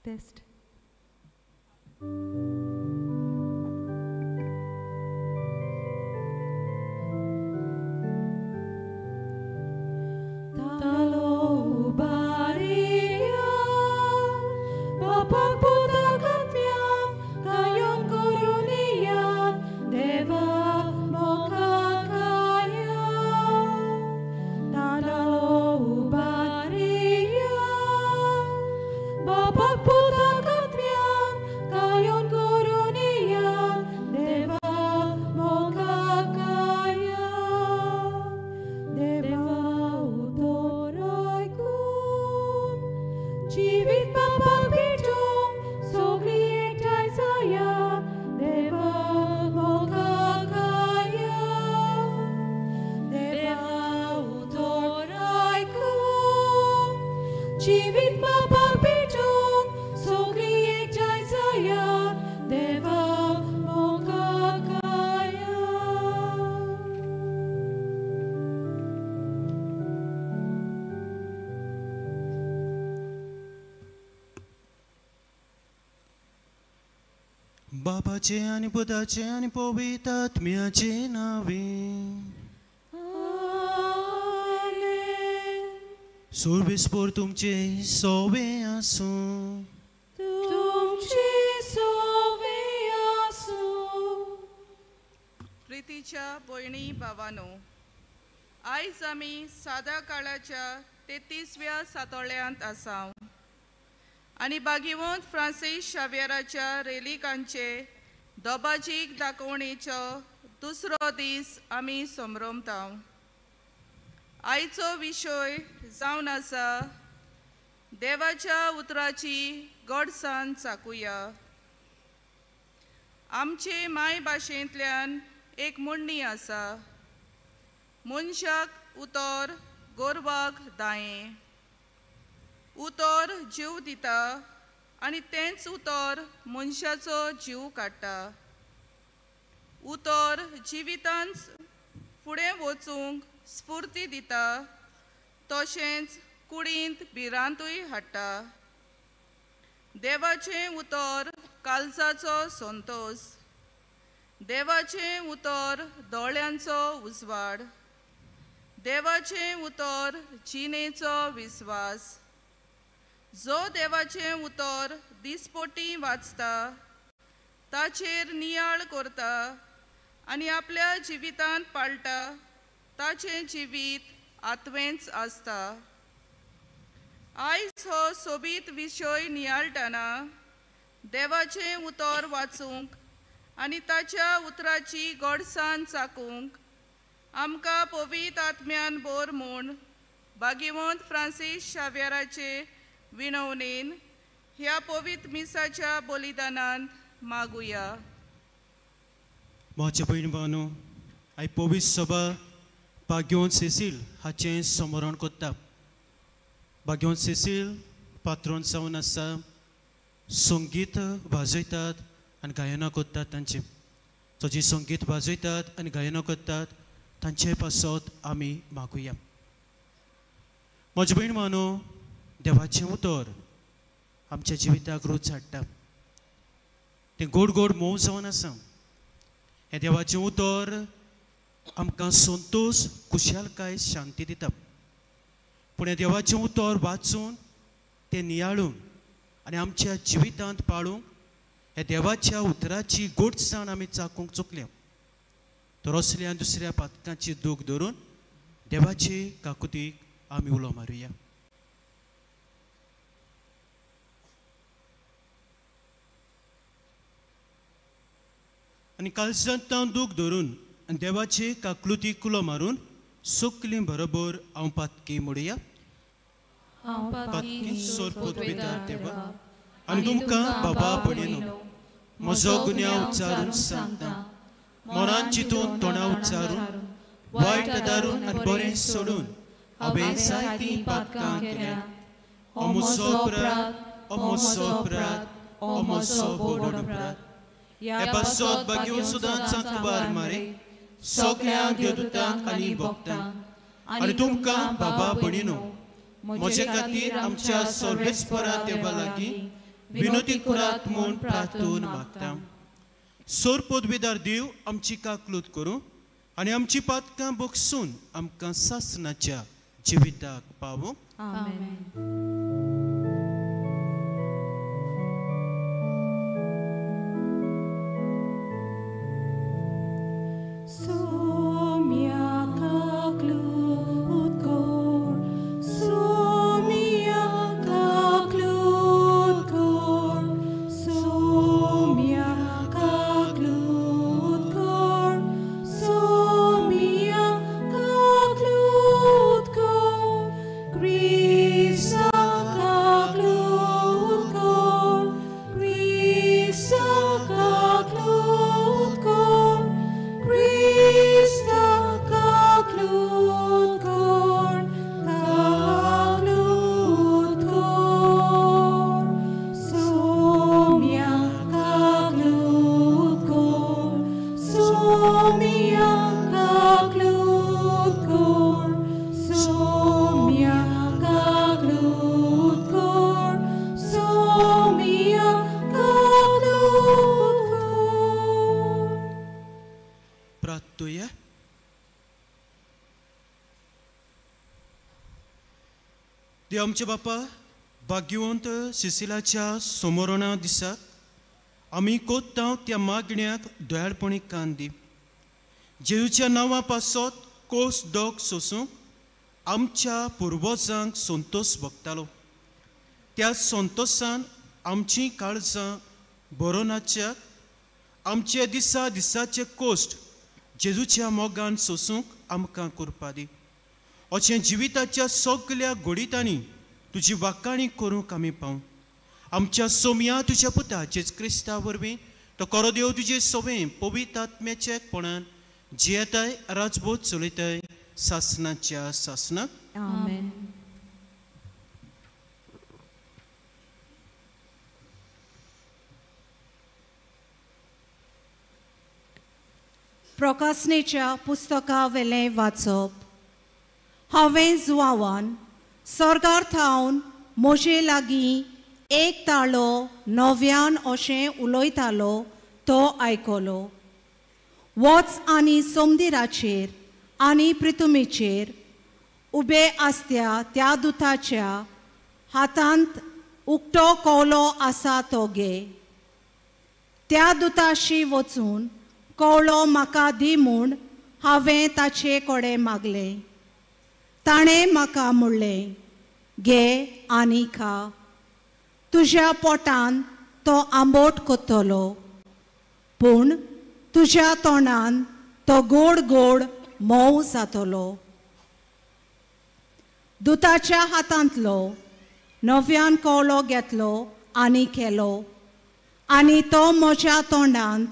Test. बाबाचे आनी पुताचे आनी पवित्र आत्म्याचे नांवे. सर्वेस्पर तुमचे सोवे आसूं. तुमचे सोवे आसूं. प्रितीच्या भयणी भावानो, आयज आमी सादा काळाच्या 33व्या सातोळ्यांत आसाव आनी बागिवंत फ्रांसीस शाव्यराच्या रेलिकांचे दोबाजीक दाखोवणेचो दुसरो दीस आमी समरमताव. आयचो विशय जावन आसा देवाच्या उतराची गोडसाण चाकुया. आमचे मायभाशेंतल्यान एक म्हणणी आसा, मनशाक उतर गोरवाक दायें. उतर जीव दिता आनी तेंच उतर मनशाचो जीव काडटा. उतर जिवितांत फुडें वचूंक स्फूर्ती दिता, तशेंच कुडींत भिरांतूय हाडटा. देवाचें उतर काळजाचो संतोश, देवाचें उतर दोळ्यांचो उजवाड, देवाचें उतर जिणेचो विस्वास. जो देवाचें उतर दिसपोटी वाचता, ताचेर नियाळ करता आनी आपल्या जिवितांत पाळटा, ताचें जिवीत आत्वेंच आसता. आयज हो सोबीत विशय नियाळटना देवाचें उतर वाचूंक आनी ताच्या उतराची गोडसाण चाकूंक आमकां पवित्र आत्म्यान बोर म्हूण बागिवंत फ्रांसीस शाव्यराचे विनवणेन ह्या पवित्र मिसाच्या बलिदानांत मागुया. म्हज्या भयण भावांनो, आयज पवित्र सभा बाग्योन सेसील हाचें स्मरण करता. बाग्योन सेसील पात्रोन जावन आसा, संगीत वाजयतात आनी गायनां करतात. तांचें तो जी संगीत वाजयतात आनी गायनां करतात तांचे पासत आमी मागुया. म्हज्या भयण भावांनो, देवाचें उतर आमच्या जिविताक रूच हाडटा, तें गोड गोड मोव जावन आसा. हें देवाचें उतर आमकां संतोश, खुशालकाय, शांती दिता. पूण हें देवाचें उतर वाचून तें नियाळून आनी आमच्या जिवितांत पाळूंक हे देवाच्या उतराची गोडसाण आमी चाकूंक चुकल्या तर असल्या दुसऱ्या पातकांची दूख धरून देवाचे काकुतीक आमी उलो मारुया. आनी कालसांत दूख धरून आनी देवाचे काकलुतीक उलो मारून सोकली बरोबर हांव पातकी मोडया. पातकी सोरपूत भितर देवा आनी तुमकां बाबा भयणीनो म्हजो गुन्यांव उच्चारून सांगता, मनान चिंतून तोंडा उच्चारून वायट दारून आनी बरें सोडून हांवें जायतीं पातकां केल्यात. हो म्हजो अपराध, हो म्हजो अपराध, हो म्हजो व्हड अपराध. ह्या पासत बागेवन सुद्दां चांकबार मारे सगळ्या देवदूतांक आनी भक्तांक आनी तुमकां बाबा भयणीनो म्हजे खातीर आमच्या सर्वेस्परा देवा लागीं विनोती करात म्हूण प्रार्थून मागता. सोर पदवेदार देव आमची काकलूत करूं आनी आमची पातकां बगसून आमकां सासणाच्या जिविताक पावूं. आमेन. आमचे बापा भाग्यवंत सिसिलाच्या समोरणा दिसाक आमी कोत्ता त्या मागण्याक दयाळपणी कान दी. जेजूच्या नांवा पासत कोस दोग सोसूंक आमच्या पुर्वजांक संतोष भोगतालो. त्या संतोशान आमची काळजां बरोनाच्याक आमचे दिसा दिसाचे कोश्ट जेजूच्या मोगान सोसूंक आमकां करपा दी. अशें जिविताच्या सगल्या घडितांनी तुजी वाकाणी करूंक आमी पावूं. आमच्या सोमया तुज्या पुता जेज क्रिस्ता वरवीं तो करो देव तुजे सवें पवित्र आत्म्याच्या एकपणान जियेताय राजबोध चलयताय सासणाच्या सासणाक. आमेन. प्रकाशनेच्या पुस्तका वेलें वाचप. हांवें जुवावान स्वर्गार थावन म्हजे लागीं एक ताळो नव्यान अशें उलयतालो तो आयकलो. वच आनी सोमदिराचेर आनी प्रितुमेचेर उबे आसत्या त्या दुताच्या हातांत उक्तो कवलो आसा तो घे. त्या दुताशी वचून कवळो म्हाका दी म्हूण हांवें ताचे कडेन मागलें. ताणें म्हाका म्हणलें, घे आनी खा, तुज्या पोटान तो आंबोट कोत्तलो, पूण तुज्या तोंडान तो गोड गोड मोव जातलो. दुताच्या हातांतलो नव्यान कवळो घेतलो आनी केलो आनी तो म्हज्या तोंडांत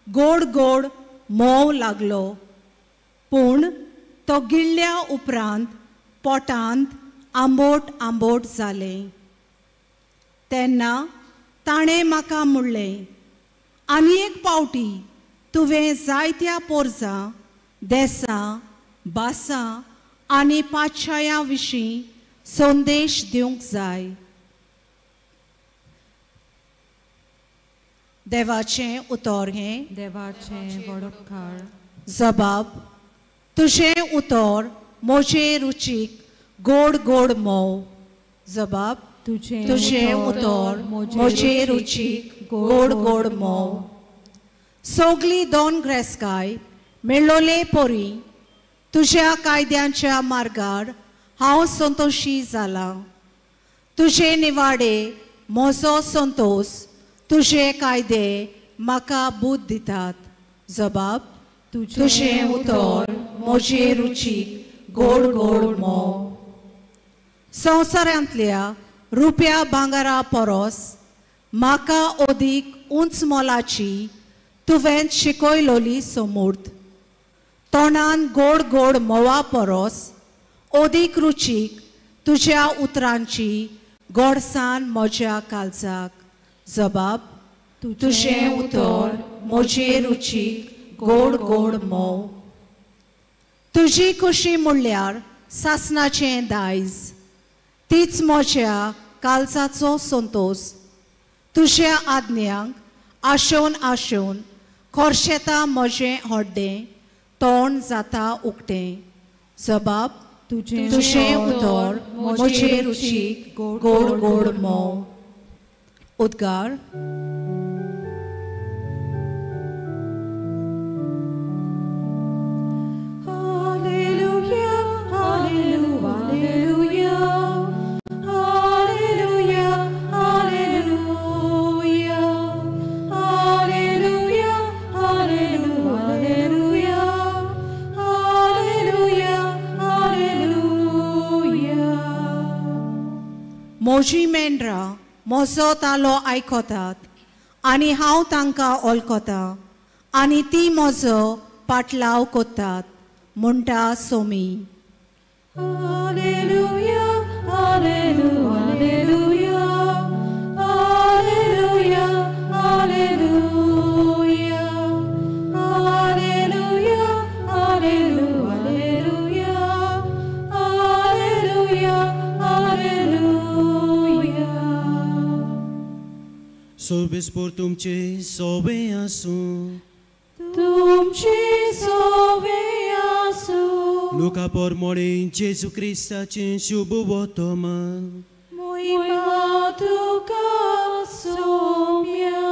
गोड गोड मोव लागलो, पूण तो गिळ्ळ्या उपरांत पोटांत आंबोट आंबोट जालें. तेन्ना ताणें म्हाका म्हणलें, आनी एक पावटी तुवें जायत्या पोरजां, देसां, भासां आनी पातशायां विशीं संदेश दिवंक जाय. देवाचें उतर हें देवाचें वडोपकार. जबाब, तुजें उतर म्हजे रुचीक गोड गोड मोव. जबाब, तुजें उतर म्हजे रुचीक गोड गोड मोव. सगली दोन ग्रेसकाय मेळ्ळोले परी तुज्या कायद्यांच्या मार्गार हांव संतोशी जालां. तुजे निवाडे म्हजो संतोश, तुजे कायदे म्हाका बूद दितात. जबाब, तुजें उतर म्हजे रुचीक गोड गोड मोव. संवसारांतल्या रुप्या भांगरा परस म्हाका अदीक उंच मोलाची तुवें शिकयलोली समूर्त. तोंडान गोड गोड मोवा परस अदीक रुचीक तुज्या उतरांची गोडसान म्हज्या काळजाक. जबाब, तुजें उतर म्हजे रुचीक गोड गोड मोव. तुजी खुशी म्हणल्यार सासणाचें दायज, तीच म्हज्या काळजाचो संतोष. तुज्या आज्ञांक आशोवन आशोवन खोर्शेता म्हजें हड्डें, तोंड जाता उक्तें. जबाब तुजें उतर म्हजे रुचीक गोड गोड मोव. उद्गार. म्हजी मेंढरां म्हजो तालो आयकतात आनी हांव तांकां वळखतां आनी ती म्हजो पाटलाव करतात, म्हणटा सोमी. Hallelujah, hallelujah, hallelujah, hallelujah, hallelujah, hallelujah, hallelujah, hallelujah. सोबेस्पोर तुमचे सोबे आसूं, तुमचे सोबे आसूं. लुका पोरमोळे जेजू क्रिस्ताचें शुभ वर्तमान. मोहिमा तुका सोम्या.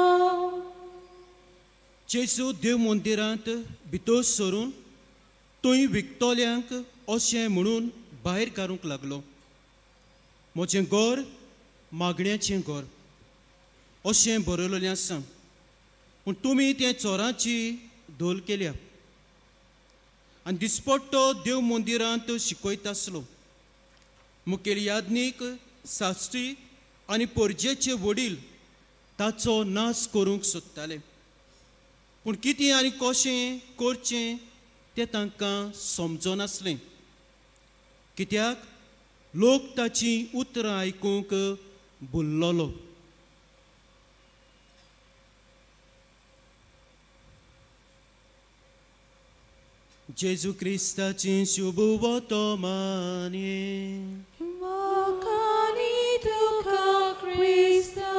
जेजू देव मंदिरांत भितर सरून थंय विकतल्यांक अशें म्हणून भायर काडूंक लागलो, म्हजें घर मागण्याचें घर अशें बरयलेलें आसा, पूण तुमी तें चोरांची धोल केल्या. आनी दिसपट्टो देव मंदिरांत शिकयत आसलो. मुखेल याज्ञीक, शास्त्री आनी परजेचे वडील ताचो नाश करूंक सोदताले, पूण कितें आनी कशें करचें तें तांकां समजनासलें, कित्याक लोक ताचीं उतरां आयकूंक भुल्लोलो. जेजू क्रिस्ताचें शुभ वर्तमान. वाखाणी तुका क्रिस्ता.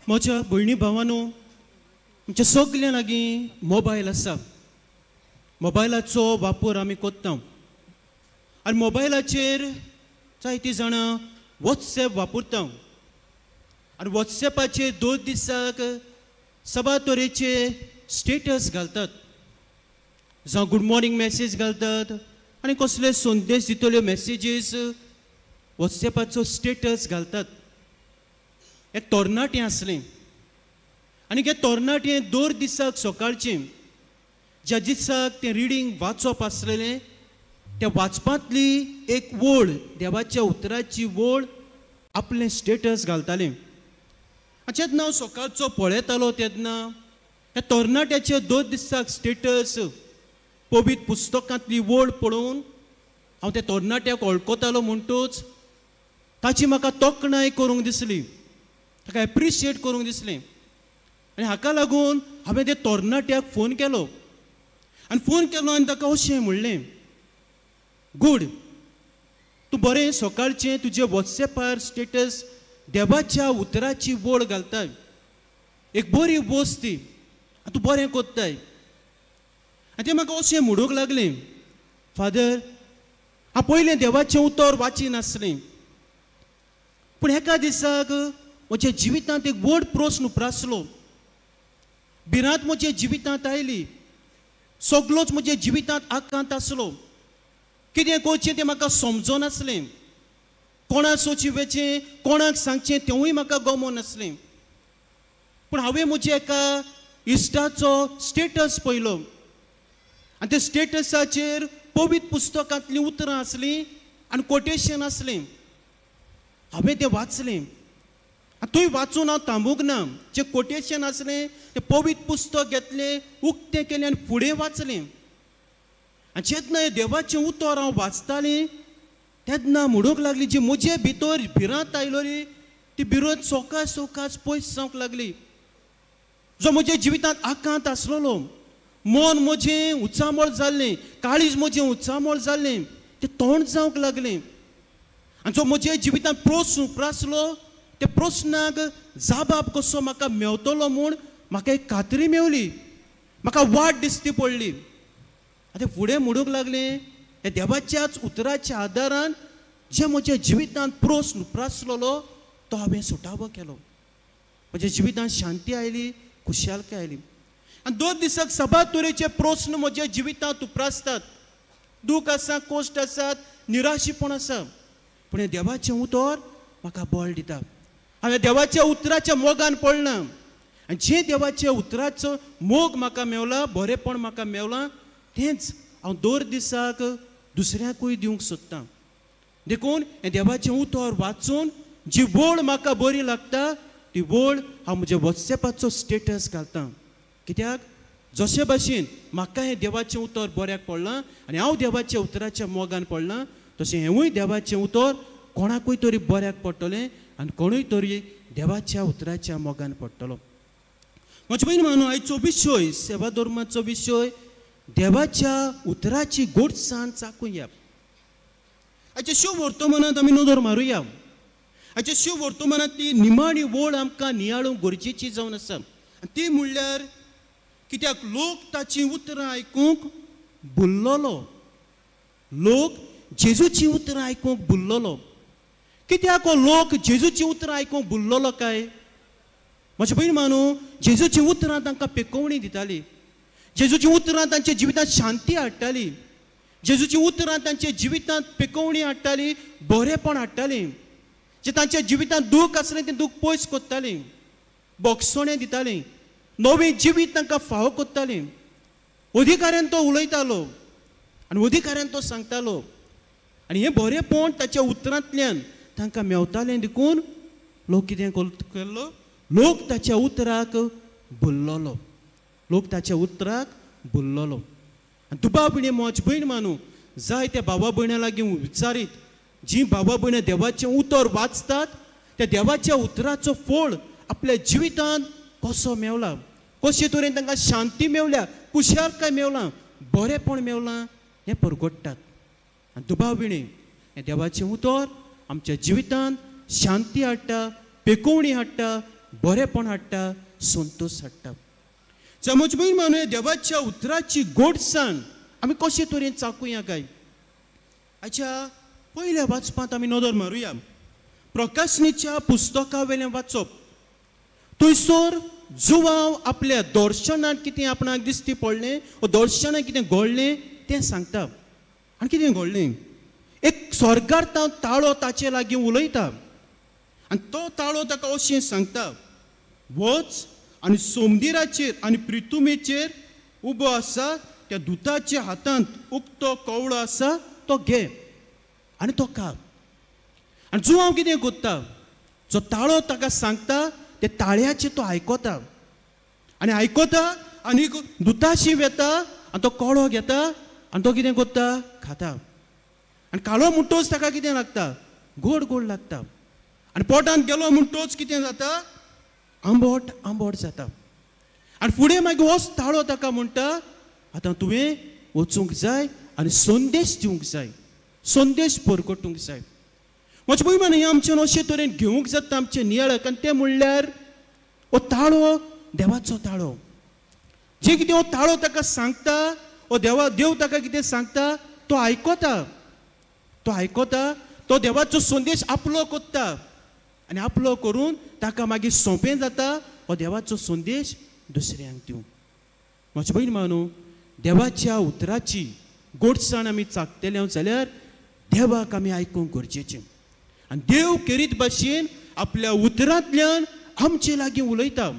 म्हज्या भयणी भावानो, आमच्या सगल्यां लागीं मोबायल आसा. मोबायलाचो वापर आमी करता आनी मोबायलाचेर जायतीं जाणां वॉट्सएप वापरता आनी वॉट्सएपाचेर 2 दिसाक सभा तरेचे स्टेटस घालतात, जावं गूड मॉर्निंग मॅसेज घालतात आनी कसले संदेश दितल्यो मॅसेजीस वॉट्सएपाचो स्टेटस घालतात. एक तरणाटें आसलें आनी हे तरणाटें 2 दिसाक सकाळचें ज्या दिसाक तें रिडींग वाचप आसलेलें त्या वाचपांतली एक वळ, देवाच्या उतराची वळ आपलें स्टेटस घालतालें. जेन्ना हांव सकाळचो पळयतालो तेन्ना ह्या तरणाट्याचे 2 दिसाक स्टेटस पवित्र पुस्तकांतली वळ पळोवन हांव त्या तरणाट्याक वळखतालो, म्हणटूच ताची म्हाका तोखणाय करूंक दिसली, ताका एप्रिशिएट करूंक दिसलें. आनी हाका लागून हांवें त्या तरणाट्याक फोन केलो आनी फोन केलो आनी ताका अशें म्हणलें, गूड, तूं बरें सकाळचें तुजें वॉट्सएपार स्टेटस देवाच्या उतराची वळ घालताय, एक बरी वस्त ती, तूं बरें कोत्ताय. आनी तें म्हाका अशें म्हणूंक लागलें, फादर, हांव पयलें देवाचें उतर वाचिनासलें, पूण एका दिसाक म्हज्या जिवितांत एक व्हड प्रस्न उप्रासलो, भिरांत म्हज्या जिवितांत आयली, सगलोच म्हज्या जिवितांत आकांत आसलो, कितें करचें तें म्हाका समजनासलें, कोणाक सोची वेचें, कोणाक सांगचें तेंवूय म्हाका गमनासलें. पूण हांवें म्हज्या एका इश्टाचो स्टेटस पळयलो आनी त्या स्टेटसाचेर पवित्र पुस्तकांतलीं उतरां आसलीं आनी कोटेशन आसलें. हांवें तें वाचलें आनी थंय वाचून हांव थांबूंक ना, जें कोटेशन आसलें तें पवित्र पुस्तक घेतलें, उक्तें केलें आनी फुडें वाचलें. आनी जेन्ना हें देवाचें उतर हांव वाचतालें तेन्ना म्हणूंक लागली, जी म्हजे भितर भिरांत आयलोली ती भिरांत सवकास सवकास पयस जावंक लागली. जो म्हज्या जिवितांत आकांत आसलेलो, मन म्हजें उचांबळ जाल्लें, काळीज म्हजें उचांबळ जाल्लें, तें तोंड जावंक लागलें. आनी जो म्हज्या जिवितांत प्रस्न उप्रासलो त्या प्रस्नाक जाबाब कसो म्हाका मेवतलो म्हूण म्हाका एक खात्री मेवली, म्हाका वाट दिसती पडली. आतां फुडें म्हणूंक लागलें ह्या देवाच्याच उतराच्या आदारान जे म्हज्या जिवितांत प्रस्न उप्रासलेलो तो हांवें सुटावो केलो. म्हज्या जिवितांत शांती आयली, खुशालकाय आयली. आनी 2 दिसाक साबार तरेचे प्रस्न म्हज्या जिवितांत उप्रासतात. दूख आसा, कश्ट आसात, निराशीपण आसा, पूण हें देवाचें उतर म्हाका बळ दिता. हांवें देवाच्या उतराच्या मोगान पडलां आनी जें देवाच्या उतराचो मोग म्हाका मेवला, बरेंपण म्हाका मेवलां, तेंच हांव दर दिसाक दुसऱ्याकूय दिवंक सोदतां. देखून हें देवाचें उतर वाचून जी वळ म्हाका बरी लागता ती वळ हांव म्हज्या वॉट्सएपाचो स्टेटस घालतां. कित्याक जशे भाशेन म्हाका हें देवाचें उतर बऱ्याक पडलां आनी हांव देवाच्या उतराच्या मोगान पडलां, तशें हेंवूय देवाचें उतर कोणाकूय तरी बऱ्याक पडटलें आनी कोणूय तरी देवाच्या उतराच्या मोगान पडटलो. म्हजे भयण मानू, आयचो विशय सेवा धर्माचो विशय देवाच्या उतराची गोडसाण चाकुया. आयच्या शिव वर्तमानांत आमी नदर मारुया. आयच्या शिव वर्तमानांतली निमाणी वळ आमकां नियाळूंक गरजेची जावन आसा. आनी ती म्हणल्यार कित्याक लोक ताचीं उतरां आयकूंक भुल्लोलो. लोक जेजूचीं उतरां आयकूंक भुल्लोलो. कित्याक हो लोक जेजूचीं उतरां आयकूंक भुल्लोलो काय? म्हजे भयण मानू, जेजूचीं उतरां तांकां पेकोवणी दिताली, जेजूचीं उतरां तांच्या जिवितांत शांती हाडटाली, जेजूचीं उतरां तांच्या जिवितांत पेकोवणी हाडटाली, बरेंपण हाडटाली. जे तांच्या जिवितांत दूख आसलें तें दूख पयस कोत्तालीं, बोगसणें दितालीं, नवें जिवीत तांकां फावो कोत्तालीं. अधिकाऱ्यान तो उलयतालो आनी अधिकाऱ्यान तो सांगतालो आनी हें बरेंपण ताच्या उतरांतल्यान तांकां मेवतालें. देखून लोक कितें केल्लो, लोक ताच्या उतराक भुल्लोलो, लोक ताच्या उतराक भुल्लोलो. आनी दुबाव भयणी म्हज भयण मानू, जाय त्या भावा भयणां लागीं विचारीत, जीं भावा भयणां देवाचें उतर वाचतात त्या देवाच्या उतराचो फळ आपल्या जिवितांत कसो मेवला, कशे तरेन तांकां शांती मेवल्या, खुशालकाय मेवलां, बरेंपण मेवलां हें परगट्टात. आनी दुबाव विणे हें देवाचें उतर आमच्या जिवितांत शांती हाडटा, पेकोवणी हाडटा, बरेंपण हाडटा, संतोश हाडटा. म्हजी भयण मानू, देवाच्या उतराची गोडसाण आमी कशे तरेन चाकुया काय? आयच्या पयल्या वाचपांत आमी नदर मारुया. प्रकाशनीच्या पुस्तका वयलें वाचप. थंयसर जुवांव आपल्या दर्शनांत कितें आपणाक दिसती पडलें वो दर्शनांत कितें घडलें तें सांगता. आनी कितें घडलें, एक स्वर्गार ताळो ताचे लागीं उलयता आनी तो ताळो ताका अशें सांगता, वच आनी सोमदिराचेर आनी प्रितुमेचेर उबो आसा त्या दुताच्या हातांत उक्तो कवळो आसा तो घे आनी तो खा. आनी जुवांव कितें कोत्ता, जो ताळो ताका सांगता ते ताळ्याचे तो आयकता आनी आयकता आनी दुताशी वेता आनी तो कळो घेता आनी तो कितें कोत्ता, खाता. आनी काळो म्हणटोच ताका कितें लागता, गोड गोड लागता. आनी पोटांत गेलो म्हणटोच कितें जाता, आंबट आंबट जाता. आनी फुडें मागीर होच ताळो ताका म्हणटा, आतां तुवें वचूंक जाय आनी संदेश दिवंक जाय, संदेश परगटूंक जाय. म्हजे भयण हें आमच्यान अशे तरेन घेवंक जाता आमचें नियाळक. आनी तें म्हणल्यार हो ताळो देवाचो ताळो, जें कितें हो ताळो ताका सांगता, हो देव ताका कितें सांगता तो आयकता, तो आयकता, तो देवाचो संदेश आपलो कोत्ता आनी आपलो करून ताका मागीर सोंपें जाता हो देवाचो संदेश दुसऱ्यांक दिवंक. म्हजे भयण मानू, देवाच्या उतराची गोडसाण आमी चाकतले जाल्यार देवाक आमी आयकूंक गरजेचें. आनी देव केरीत भाशेन आपल्या उतरांतल्यान आमचे लागीं उलयता.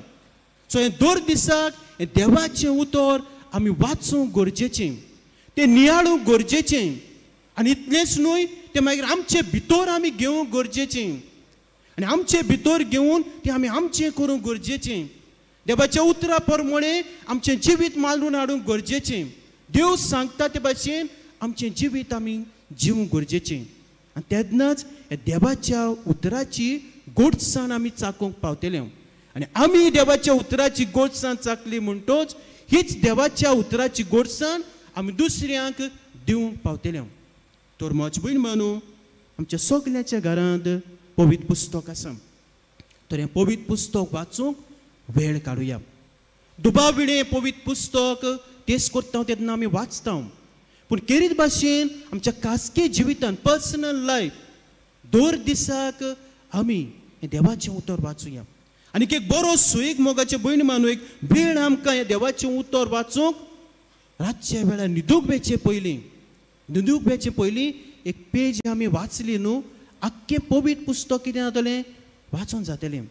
सो हें दर दिसाक हें देवाचें उतर आमी वाचूंक गरजेचें, तें नियाळूंक गरजेचें. आनी इतलेंच न्हय, तें मागीर आमचे भितर आमी घेवंक गरजेचें आनी आमचे भितर घेवन तें आमी आमचें करूंक गरजेचें. देवाच्या उतरा प्रमाणें आमचें जिवीत मांडून हाडूंक गरजेचें. देव सांगता ते भाशेन आमचें जिवीत आमी जिवूंक गरजेचें. आनी तेन्नाच देवाच्या उतराची गोडसाण आमी चाकूंक पावतले. आनी आमी देवाच्या उतराची गोडसाण चाकली म्हणटोच हीच देवाच्या उतराची गोडसाण आमी दुसऱ्यांक दिवंक पावतले. तर म्हज भयण मानू, आमच्या सगळ्यांच्या घरांत पवित्र पुस्तक आसा, तर हें पवित्र पुस्तक वाचूंक वेळ काडुया. दुबाव विणें पवित्र पुस्तक तेच करता तेन्ना आमी वाचता, पूण केरीत भाशेन आमच्या खासगी जिवितान पर्सनल लायफ दर दिसाक आमी हें देवाचें उतर वाचुया. आनी एक बरो सुयेक मोगाचे भयण मानू एक वेळ आमकां हें देवाचें उतर वाचूंक रातच्या वेळार न्हिदूंक वेचे पयलीं, न्हिदूंक वेचे पयलीं एक पेज आमी वाचली न्हू, आख्खें पवित्र पुस्तक कितें जातलें वाचून जातलें.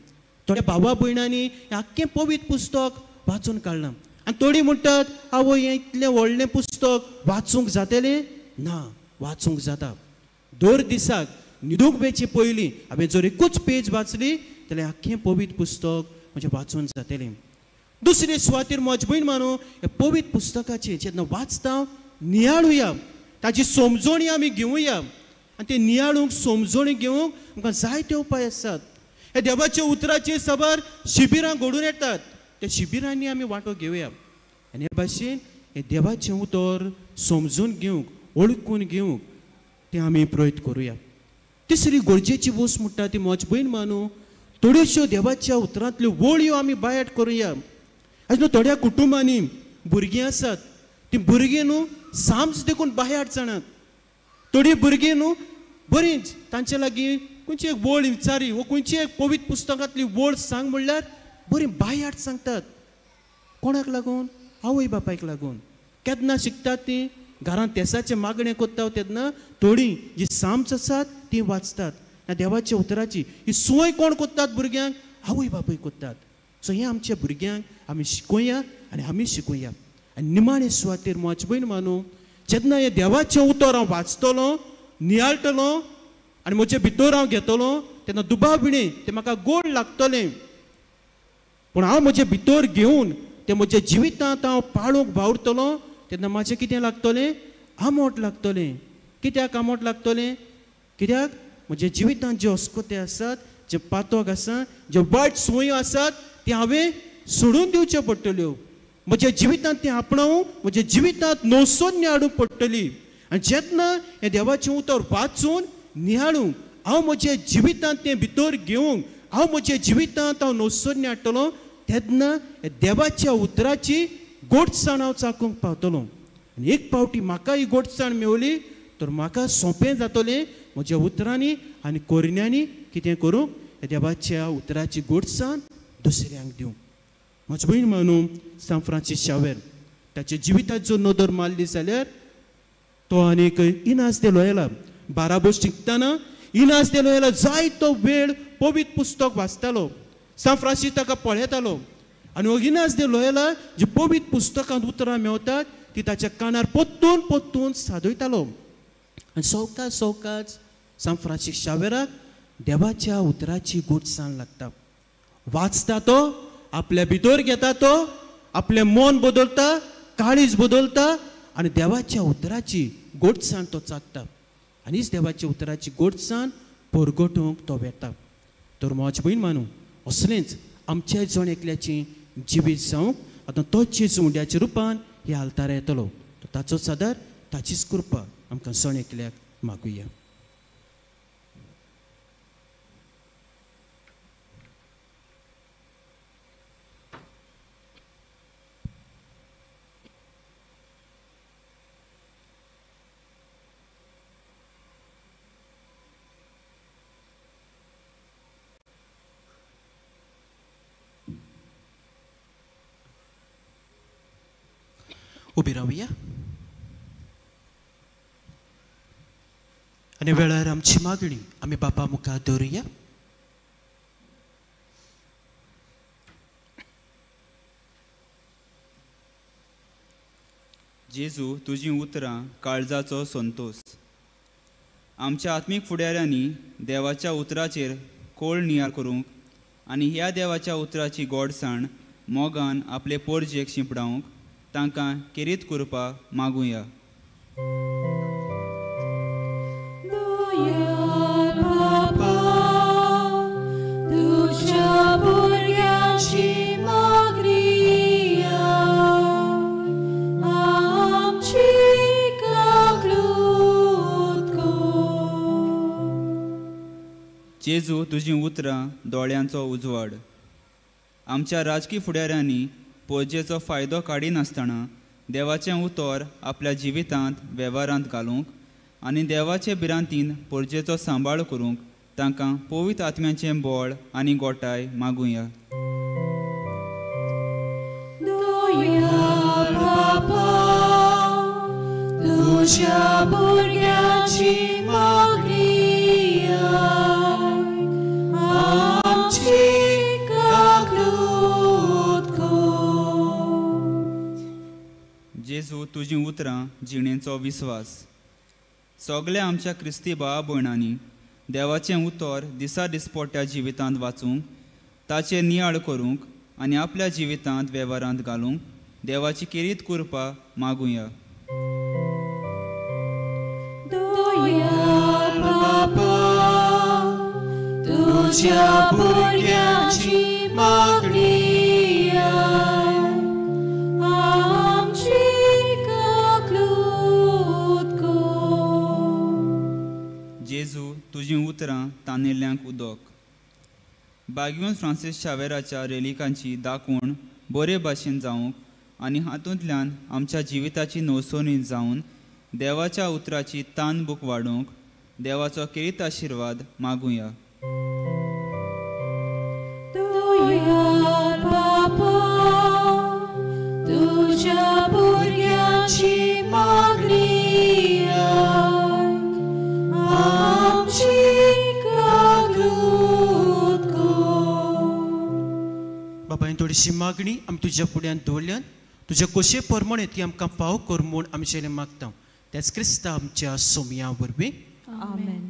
थोड्या भावा भयणांनी आख्खें पवित्र पुस्तक वाचून काडलां आनी थोडीं म्हणटात आवय हें इतलें व्हडलें पुस्तक वाचूंक जातलें ना. वाचूंक जाता. दर दिसाक न्हिदूंक वेचे पयलीं हांवें जर एकूच पेज वाचली जाल्यार आख्खें पवित्र पुस्तक म्हजें वाचून जातलें. दुसरे सुवातेर म्हज भयण मानू ह्या पवित्र पुस्तकाचें जेन्ना वाचता नियाळुया, ताची समजोणी आमी घेवया आनी ते नियाळूंक समजोणी घेवंक आमकां जायते उपाय आसात. ह्या देवाच्या उतराचे साबार शिबिरां घडून येतात, त्या शिबिरांनी आमी वांटो घेवया आनी हे भाशेन हें देवाचें उतर समजून घेवंक वळखून घेवंक तें आमी प्रयत्न करुया. तिसरी गरजेची वस्त म्हणटा ती म्हज भयण मानू थोड्योश्यो देवाच्या उतरांतल्यो वळयो आमी बायाट करुया. आयज न्हू थोड्या कुटुंबांनी भुरगीं आसात, ती भुरगीं न्हू सामज देखून बायाट जाणात. थोडीं भुरगीं न्हू बरींच तांचे लागीं खंयची एक वळ विचारी वो खंयची एक पवित्र पुस्तकांतली वळ सांग म्हणल्यार बरीं बायाट सांगतात. कोणाक लागून? आवय बापायक लागून. केन्ना शिकतात तीं? घरांत तेसाचें मागणें करता तेन्ना थोडीं जी साम्स आसात तीं वाचतात. देवाच्या उतराची ही संवय कोण करतात भुरग्यांक? आवय बापूय करतात. सो हें आमच्या भुरग्यांक आमी शिकोवया आनी आमी शिकोवया. आनी निमाणे सुवातेर म्हज भयण मानू जेन्ना हें देवाचें उतर हांव वाचतलो नियाळटलो आनी म्हजे भितर हांव घेतलो तेन्ना दुबाव विणें तें म्हाका गोड लागतलें, पूण हांव म्हजे भितर घेवन तें म्हज्या जिवितांत हांव पाळूंक वावुरतलो तेन्ना म्हाजें कितें लागतलें? आमोट लागतलें. कित्याक आमोट लागतलें? कित्याक म्हज्या जिवितांत जे अस्कोते आसात, जे पातक आसा, जे वायट संवयो आसात ती हांवें सोडून दिवच्यो पडटल्यो. म्हज्या जिवितांत तें आपणावूं म्हज्या जिवितांत नवसोन्य हाडूंक पडटली. आनी जेन्ना हें देवाचें उतर वाचून नियाळूंक हांव म्हज्या जिवितांत तें भितर घेवंक हांव म्हज्या जिवितांत हांव नवसोन्य हाडटलो तेन्ना देवाच्या उतराची गोडसाण हांव चाकूंक पावतलो. आनी एक पावटी म्हाका ही गोडसाण मेवली तर म्हाका सोंपें जातलें म्हज्या उतरांनी आनी कोरण्यांनी कितें करूंक देवाच्या उतराची गोडसाण दुसऱ्यांक दिवंक. म्हजी भयण मानू सांत फ्रांसीस शावेर ताच्या जिविताचो नदर मारली जाल्यार तो आनीक इनास दे लोयला बाराबोस शिकतना इनास दे लोयला जायतो वेळ पवित्र पुस्तक वाचतालो. सांत फ्रांसीस ताका पळयतालो आनी हो इनास दे लोयला जी पवित्र पुस्तकांत उतरां मेवतात ती ताच्या कानार पोत्तून पोत्तून सादयतालो. आनी सवकास सवकास सांत फ्रांसीस शावेराक देवाच्या उतराची गोडसाण लागता. वाचता तो, आपल्या भितर घेता तो, आपलें मन बदलता, काळीज बदलता आनी देवाच्या उतराची गोडसाण तो चाखता आनी हीच देवाच्या उतराची गोडसाण परगटूंक तो वेता. तर म्हज भयण मानू असलेंच आमच्या जण एकल्याची जिवीत जावंक आतां तोच जेजू उंड्याच्या रुपान ह्या आल्तार येतलो. तर ताचोच आदार ताचीच कृपा आमकां जण एकल्याक मागुया. उबी रावया आनी वेळार आमची मागणी आमी बापा मुखार दवरुया. जेजू तुजीं उतरां काळजाचो संतोस. आमच्या आत्मीक फुडाऱ्यांनी देवाच्या उतराचेर खोल नियाळ करूंक आनी ह्या देवाच्या उतराची गोडसाण मोगान आपले पोरजेक शिंपडावंक तांकां केरीत करपा मागुया. जेजू तुजीं उतरां दोळ्यांचो उजवाड. आमच्या राजकी फुडाऱ्यांनी पोरजेचो फायदो काडिनासतना देवाचें उतर आपल्या जिवितांत वेव्हारांत घालूंक आनी देवाचे भिरांतीन पोरजेचो सांबाळ करूंक तांकां पवित्र आत्म्याचें बळ आनी गोटाय मागुया. तुझ्या भुरग्याची मागणी आमची काकलूत कर. जेजू तुजीं उतरां जिणेचो विस्वास. सगल्या आमच्या क्रिस्ती भावा भयणांनी देवाचें उतर दिसा दिसपट्ट्या जिवितांत वाचूंक, ताचें नियाळ करूंक आनी आपल्या जिवितांत वेव्हारांत घालूंक देवाची केरीत कृपा मागुया. तुझ्या भुरग्याची मागणी आमची काकलूत कर. जेजू तुजीं उतरां तानेल्ल्यांक उदक. बागयोन फ्रांसीस शावेराच्या रेलिकांची दाखवण बरे भाशेन जावंक आनी हातूंतल्यान आमच्या जिविताची नवसोनी जावन देवाच्या उतराची तान भूक वाडोवंक देवाचो केरीत आशिर्वाद मागुया. तुझ्या भुरग्याची मागणी आमची काकलूत कर. बापायन थोडीशी मागणी आमी तुज्या फुड्यान दवरल्यान तुज्या कोशे प्रमाणे ती आमकां फाव कर म्हूण आमचें मागता. त्याच क्रिस्ता आमच्या सोमया वरवीं. आमेन.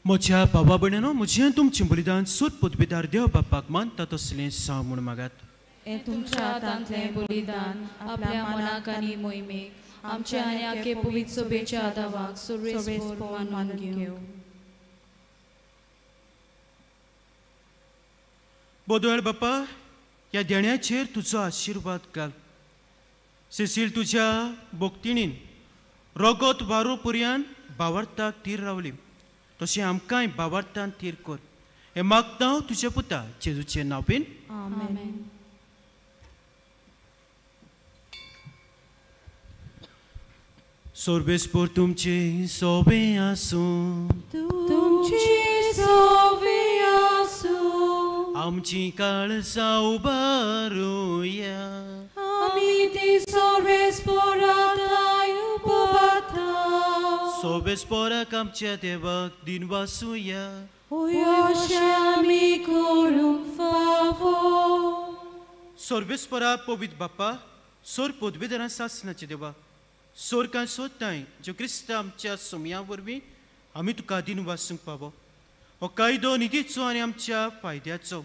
म्हज्या बाबा भयणांनो, म्हजें तुमचें बलिदान सोद पदवीदार देव बापाक मानता तसलें साव म्हूण मागात. हें तुमच्या हातांतलें बलिदान आपल्या मनाक आनी मोहिमेक आमच्या आनी आखे पवित्र सभेच्या आदावाक सुरवेस मानून घेवं. बोदोळ बापा, ह्या देण्याचेर तुजो आशिर्वाद घाल. सिसील तुज्या भक्तिणीन रगत वारो पर्यान बावरताक तीर रावली, तशें आमकांय बावरतान तीर कर. हें मागता हांव तुज्या पुता जेजूचे नांवान. आमेन. सर्वेस्पर तुमचे सोबे आसूं. तुमचे सोबे आसूं. आमची काळजां उबारुया. आमी ती सर्वेस्पराक उबारता. सर्वेस्पराक आमच्या देवाक दिनवासुया. अशें आमी करूंक फावो. सर्वेस्परा पवित्र बापा, सोर पदवीधरां सासनाचे देवा, सोरकां सोदताय ज्यो क्रिस्त आमच्या सोमया वरवीं आमी तुका दिनवासूंक पावो. हो कायदो निधीचो आनी आमच्या फायद्याचो.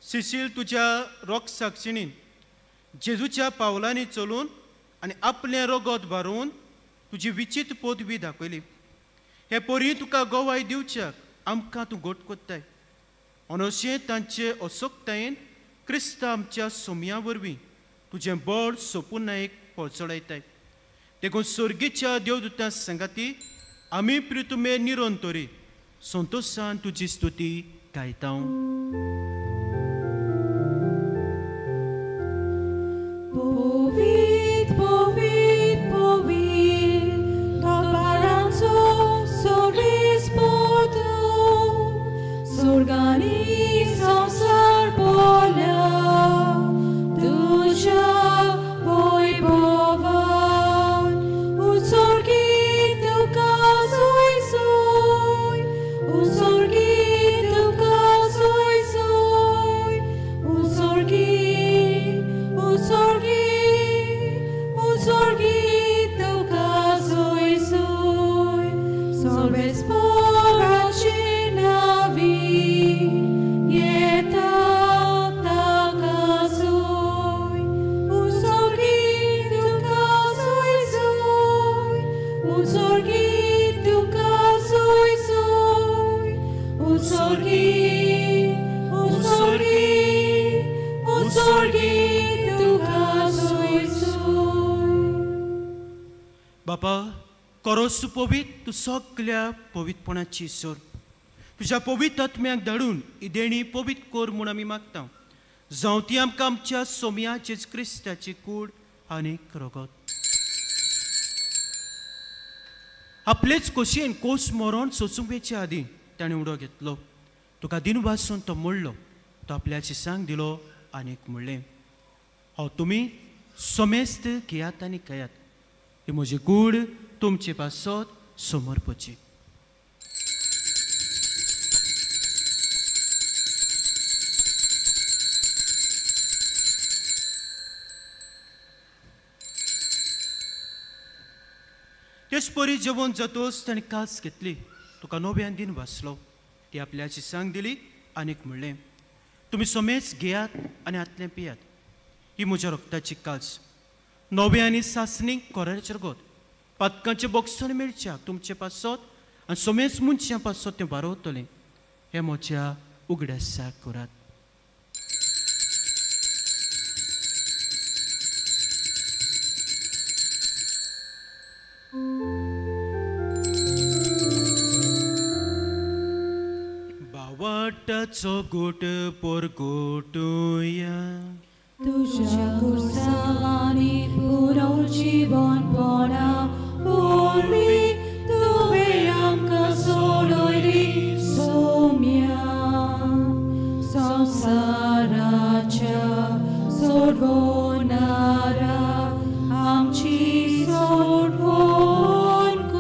सिसील तुज्या रोग साक्षिणीन जेजूच्या पावलांनी चलून आनी आपलें रगत भारोवन तुजी विचित्र पदवी दाखयली. हे परी तुका गवाय दिवच्याक आमकां तूं गोट कोत्ताय. अनशें तांचे असोक्तायेन क्रिस्त आमच्या सोमया वरवीं तुजें बळ सोपुनायक पोळचळयताय. देखून स्वर्गीच्या देवदूतां सांगाती आमी प्रितुमे निरंतरी संतोशान तुजी स्तुती गायता. पवित्र पवित्र करोस पवित तूं सगल्या पवित्रपणाची सोर तुज्या पवित्र आत्म्याक धाडून ही देणी पवित्र कर म्हूण आमी मागता. जावं ती आमकां आमच्या सोम्या जेजू क्रिस्ताची कूड आनी रगत. आपलेच खोशयेन कोस मरोन सोसूंक वेचे आदीं ताणें उडो घेतलो. तुका दिनवासून तो मोडलो. तो आपल्या शिसांक दिलो आनीक म्हणलें, हांव तुमी समेस्त घेयात आनी खायात. ही म्हजी कूड तुमचे पासत समर्पची. तेच परी जेवण जातोच ताणें कास घेतली. तुका नव्यान दिन वाचलो. ती आपल्या शिसांक दिली आनीक म्हणलें, तुमी समेज घेयात आनी आतलें पियात. ही म्हज्या रक्ताची कास, नवें आनी सासणीक कोराचें रगत, पातकांचें बोगसण मेळच्या तुमचे पासत आनी समेज मनशां पासत तें वारवतलें. हें म्हज्या उगडासाक करात. बावटाचो गोट पोरगोटुया तुज्या कुर्सांनी पुरो जिवनपणा वरवीं तुवें आमकां सोडयली सोम्या संवसाराच्या सोडवणारा आमची सोडवण कर.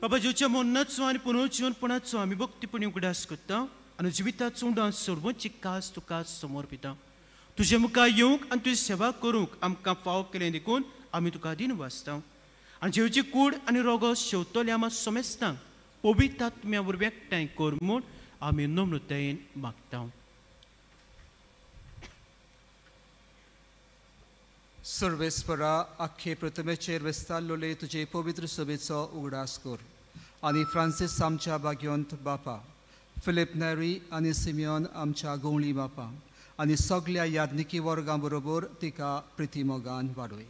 बाबा जेवच्या मरणाचो आनी पुनर्जीवनपणाचो आमी भक्तीपणी उगडास करता आनी जिविताचो उडास सोडवची कास तुका समर्पिता. तुजे मुखार येवंक आनी तुजी सेवा करूंक आमकां फाव केलें देखून आमी तुका दिन वाचता. आनी जेवची कूड आनी रोगो शेवतले आमा समेस्तांक पवित्र आत्म्या वरवीं एकठांय कर म्हूण आमी नम्रतायेन मागता. सर्वेस्परा आख्खे प्रतिमेचेर वेस्ताल्लोले तुजे पवित्र सभेचो उगडास कर आनी फ्रांसीस आमच्या भाग्योंत बापा, फिलीप नॅरी आनी सिमियोन आमच्या गवळी बापा आनी सगल्या याज्ञिकी वर्गां बरोबर तिका प्रितीमोगान वाडय.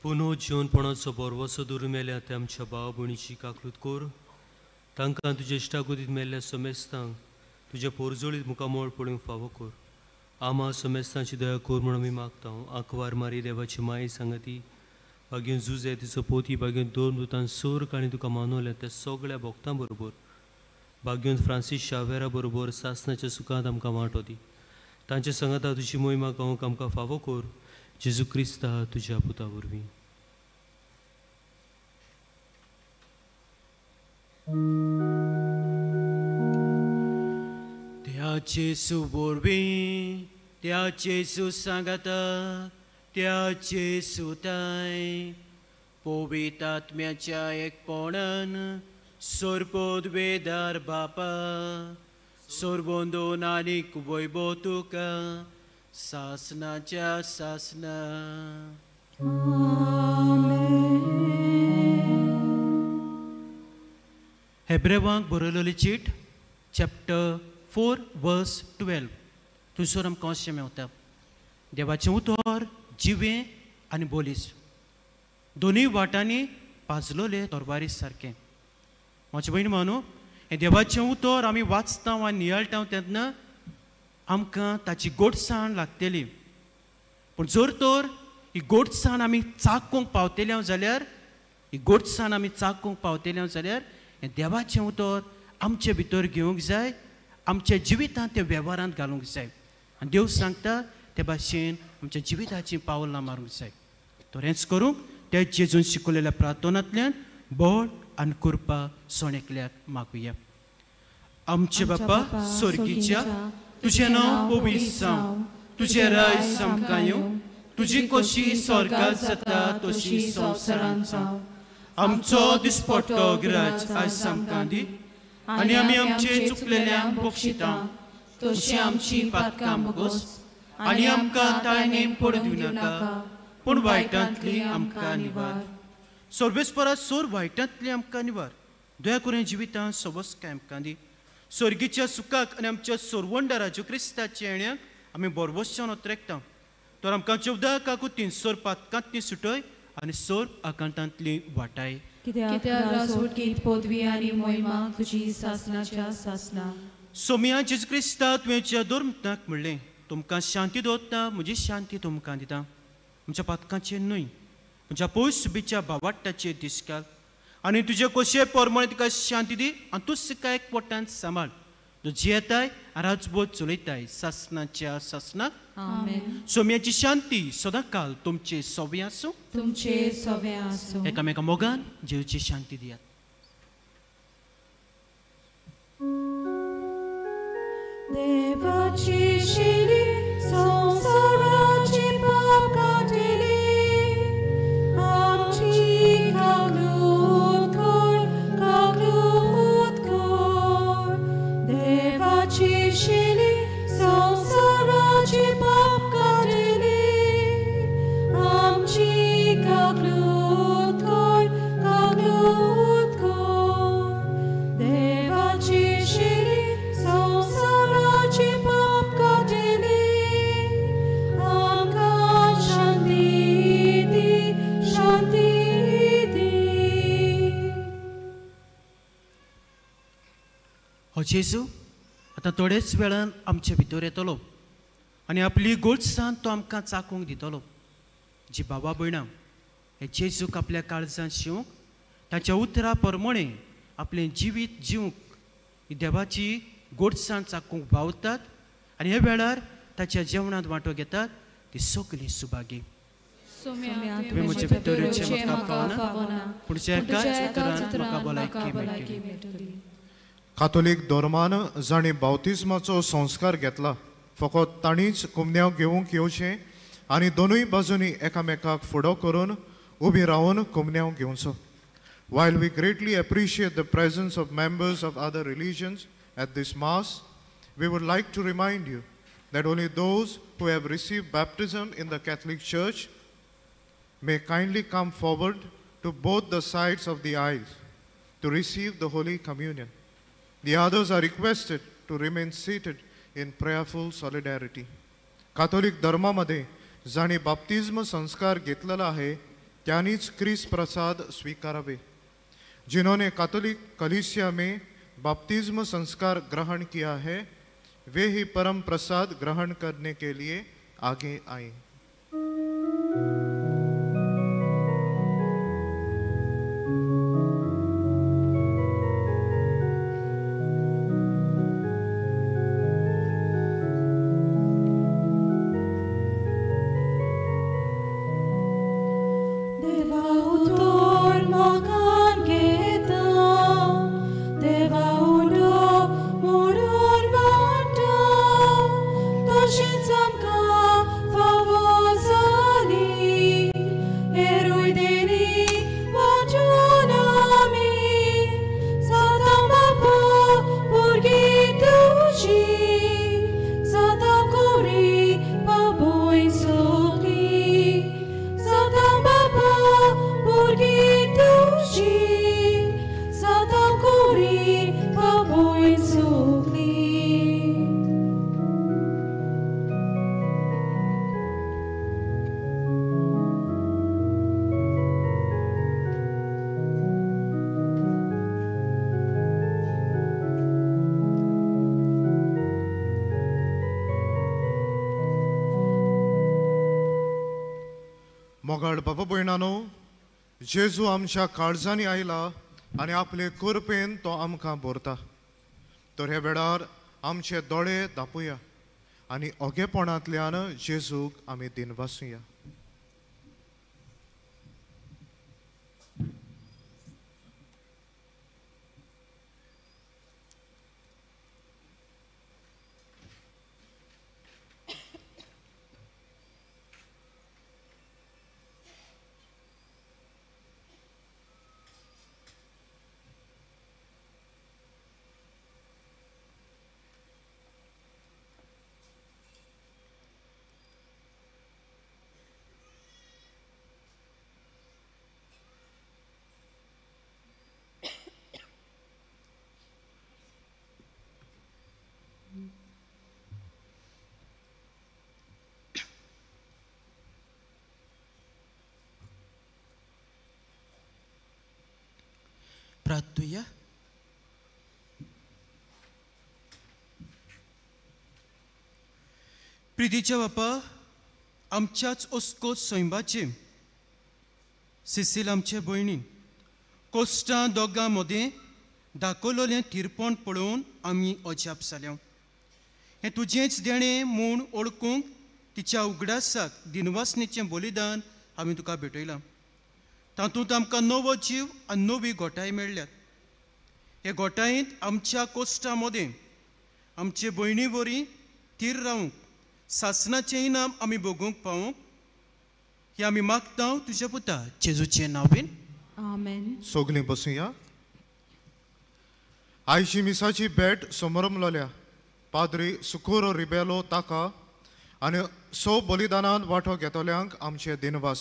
पुनो जिवनपणाचो बोरवसो दुरू मेल्या ते आमच्या भाव भयणीची काकलूत कर. तांकां तुज्या इश्टागतींत मेल्ल्या समेस्तांक तुज्या पोरजोळीत मुखामोळ पळोवंक फावो कर. आमा समेस्तांची दया कर म्हूण आमी मागता. आंकवार मारी देवाची माई सांगती बागेन जुजे तिचो पोती बागेन दोन दुतान सोर्ग आनी तुका मानवल्या त्या सगळ्या भक्तां बरोबर बागेन फ्रांसीस शावेरा बरोबर सासनाच्या सुखांत आमकां वांटो दी. तांच्या सांगाता तुजी मोहिमा गावंक आमकां फावो कर. जेजू क्रिस्ता तुज्या पुता वरवीं. त्या जेजू वरवीं, त्या जेजू सांगाता, त्या जेजूताय पवित्र आत्म्याच्या एकपणान सोरपोदवेदार बापा सोरबोंदोन आनीक वैभव तुका सासनाच्या सासना. हेब्रेवांक बरयलेली चीट चॅप्टर 4 वर्स 12 थंयसर आमकां अशें मेवता, देवाचें उतर जिवें आनी बोलीस दोनूय वाटांनी पाजलोले तरवारी सारकें. म्हजे भयण मानू, हें देवाचें उतर आमी वाचता आनी नियाळटा तेन्ना आमकां ताची गोडसाण लागतली. पूण जर तर ही गोडसाण आमी चाकूंक पावतले जाल्यार, ही गोडसाण आमी चाकूंक पावतले जाल्यार हें देवाचें उतर आमचे भितर घेवंक जाय, आमच्या जिवितांत तें वेव्हारांत घालूंक जाय. आनी देव सांगता ते भाशेन आमच्या जिविताचीं पावलां मारूंक जाय. तरेंच करूंक त्या जेजून शिकवलेल्या प्रार्थनांतल्यान बळ आनी कृपा सण एकल्याक मागुया. आमचे बापा स्वर्गीच्या, तुजें नांव पवित्र जावं, तुजें राज आमकां येवं, तुजी कशी स्वर्गांत जाता तशी संवसारांत जावं. आमचो दिसपट्टो ग्राज आज आमकां दी आनी आमी आमचे चुकलेल्यांक बक्षिता तशी आमची पातकां बोगस आनी आमकां ताळणे पडूं दिवं नाका, पूण वायटांतली आमकां निवार. सर्वेस्परा सोर वायटांतली आमकां निवार. दया करून जिवितांत सवसकाय आमकां दी. स्वर्गीच्या सुखाक आनी आमच्या सोरवंडा राजू क्रिस्ताच्या येण्याक आमी बोरवोसान ओत्रेकता. तर आमकां चवदा काकुतीन सोरपातकांतली सुटय आनी सोर्प आकांतांतली वाटाय. कित्याक राजवटकीत पदवी आनी मोहिमा तुजी सासनाच्या सासना. सोमिया जेजू क्रिस्ता तुवें धर्मताक म्हणलें, तुमकां शांती दवरता, म्हजी शांती तुमकां दिता. म्हज्या पातकांचेर न्हय, म्हज्या पयस सुबीच्या बावाट्टाचेर दिसकाल आनी तुजे कशे परमळे तुका शांती दी आनी तूं तिका एकवटान सांबाळ. तूं जियेताय आनी राजबोध चलयताय सासनाच्या सासनाक. आमेन. सोम्याची शांती सदांकाल तुमचे सोबे आसूं, तुमचे सोबे आसूं. एकामेका मोगान जेजूची शांती दियात. देवाची शिली संवसाराची पाप काडटली, आमची काकूत कर, काकूत कर. देवाची शिली संवसाराची पाप काडटली, आमची काकूत कर, काकूत कर. देवाची शिली संवसाराची पाप काडटली, आमकां शांती दी, शांती दी. हो जेजू आतां थोडेच वेळान आमचे भितर येतलो आनी आपली गोडसाण तो आमकां चाकूंक दितलो. जी बाबा भयणां हे जेजूक आपल्या काळजांत शिवंक, ताच्या उतरा प्रमाणे आपलें जिवीत जिवंक ही देवाची गोडसाण चाकूंक भावतात आनी ह्या वेळार ताच्या जेवणांत वांटो घेतात ती सगळीं सुभागी. तुवें म्हजे भितर येवचें म्हाका फावना, पूण तुज्या एकाच उतरान म्हाका भलायकी मेळटली. कातोलीक धर्मान जांणी बावतिज्माचो संस्कार घेतला फकत तांणीच कुमन्यांव घेवंक येवचें आनी दोनूय बाजूंनी एकामेकाक फुडो करून उबी रावन कुमन्यांव घेवचो. While we greatly appreciate the presence of members of other religions at this Mass, we would like to remind you that only those who have received baptism in the Catholic Church may kindly come forward to both the sides of the aisles to receive the Holy Communion. The others are requested to remain seated in prayerful solidarity. Catholic धर्मामध्ये जांणी बाप्तिज्म संस्कार घेतलेला आहे त्यांनीच क्रिस प्रसाद स्वीकारावे. जिन्होंने Catholic कलीसिया में बाप्तिज्म संस्कार ग्रहण किया है वे ही परम प्रसाद ग्रहण करने के लिए आगे आए. मोगाळ बाबा भयणानो, जेजू आमच्या काळजांनी आयला आनी आपले कृपेन तो आमकां भरता. तर ह्या वेळार आमचे दोळे दापुया आनी ओगेपणांतल्यान जेजूक आमी दिनवासुया. प्रार्थुया. प्रितीच्या बापा, आमच्याच ओस्कोत सैंबाचे सिसील आमचे भयणीन कोश्टां दोगां मदें दाखयलें थिरपण पळोवन आमी अजाप जाल्या. हें तुजेंच देणें म्हूण ओळखूंक तिच्या उगडासाक दिनवासनेचें बलिदान आमी तुका भेटयलां. तातूंत आमकां नवो जीव आनी नवी घोटाय मेळ्ळ्यात. हे घोटायेंत आमच्या कोश्टां मदें आमचे भयणी वरी थीर रावूंक सासणाचें इनाम आमी भोगूंक पावूंक हें आमी मागता तुज्या पुता जेजूचे नांवेन. आमेन. सगळीं बसुया. आयची मिसाची भेट समरमलोल्या पाद्री सुकुरो रिबेलो ताका आनी सो बलिदानांत वांटो घेतल्यांक आमचे दिनवास,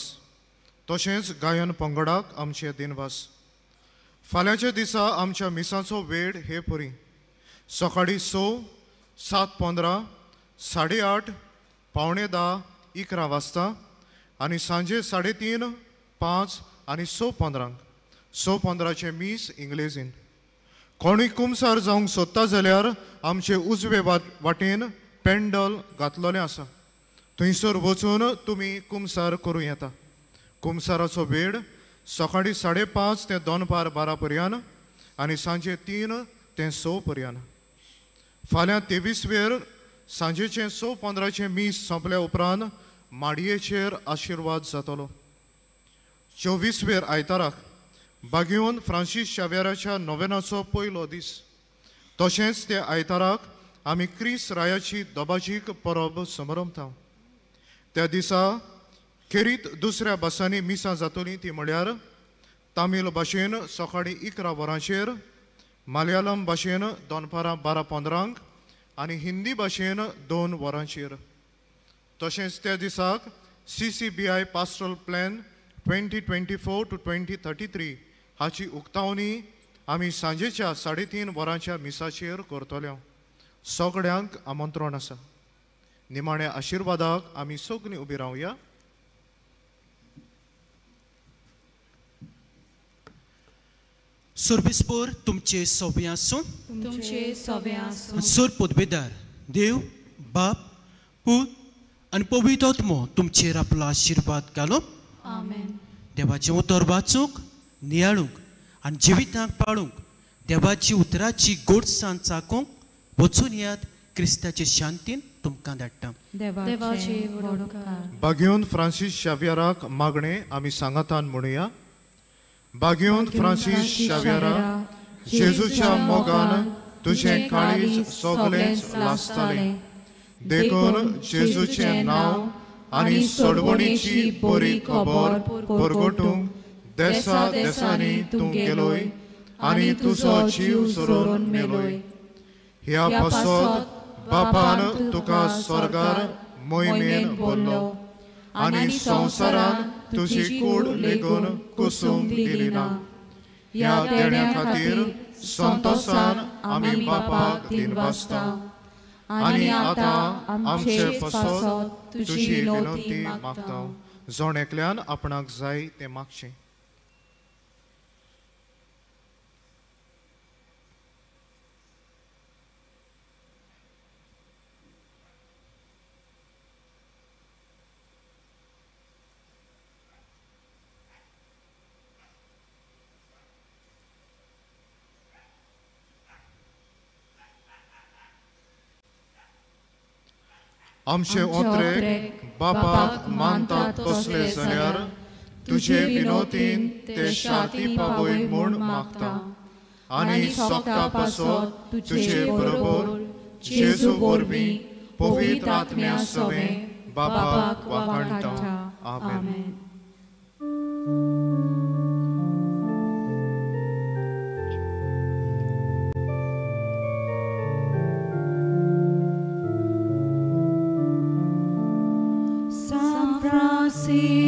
तशेंच गायन पंगडाक आमचे दिनवास. फाल्यांच्या दिसा आमच्या मिसाचो वेळ हे परी सकाळीं 6, 7:15, 8:30, 9:45, 11 वाजता आनी सांजे 3:30, 5 आनी 6:15. 6:15 मीस इंग्लेजीन. कोणूय कुमसार जावंक सोदता जाल्यार आमचे उजवे वाटेन पेंडल घातलेलें आसा, थंयसर वचून तुमी कुमसार करूं येता. कुमसाराचो वेळ सकाळीं 5:30 ते दनपार 12 पर्यंत आनी सांजे 3 ते 6 पर्यंत. फाल्यां 23 वेर सांजेचें 6:15 मीस सोंपल्या उपरांत माडयेचेर आशिर्वाद जातलो. 24 वेर आयताराक बागेवन फ्रांसीस शाव्याराच्या नोवेनाचो पयलो दीस, तशेंच ते आयताराक आमी क्रिस रायाची दबाजीक परब समरमता. त्या दिसा खेरीत दुसऱ्या भासांनी मिसां जातलीं ती म्हळ्यार तामील भाशेन सकाळीं 11 वरांचेर, मलयालम भाशेन दनपारां 12:15 आनी हिंदी भाशेन 2 वरांचेर. तशेंच त्या दिसाक CCBI pastoral plan 2024 to 2033 हाची उक्तावणी आमी सांजेच्या 3:30 वरांच्या मिसाचेर करतले. सगळ्यांक आमंत्रण आसा. निमाण्या आशिर्वादाक आमी सगळीं उबी रावया. सर्विसपोर तुमचे सोबे आसूं, तुमचे सोबे आसूं. सर पदवेदार देव बाप पूत आनी पवित्र आत्मो तुमचेर आपलो आशिर्वाद घालो. आमेन. देवाचें उतर वाचूंक, नियाळूंक आनी जिवितांक पाळूंक, देवाची उतराची गोडसाण चाकूंक वचून याद क्रिस्ताचे शांतीन तुमकां धाडटा. देवाचे व्हड उपकार. बागेवन फ्रांसीस शाव्याराक मागणें आमी सांगातान म्हणुया. बागेवन फ्रांसीस शाव्यारा, जेजूच्या मोगान तुजें काळीज सगळेंच लासतालें, देखून जेजूचें नांव आनी सोडवणीची बरी खबर परगटूंक देसा देसांनी तूं गेलोय आनी तुजो जीव सोडून मेलोय. ह्या पासत बापान तुका स्वर्गार मोहिमेन भरलो आनी संवसारान तुजी कूड लेगून कुसूंक दिली ना. ह्या देण्या खातीर संतोसान आमी बापाक दिनवासता आनी आतां आमचे पासत तुजी विनंती मागता. जण एकल्यान आपणाक जाय तें मागचें. आमचे ओत्रेक बापाक मानतात तसले जाल्यार तुजे विनोतीन ते शांती पावय म्हूण मागता आनी सोगता पासत तुजे बरोबर जेजू वरवीं पवित्र आत्म्या सवें बापाक वाखाणटा. आमेन. Francisco.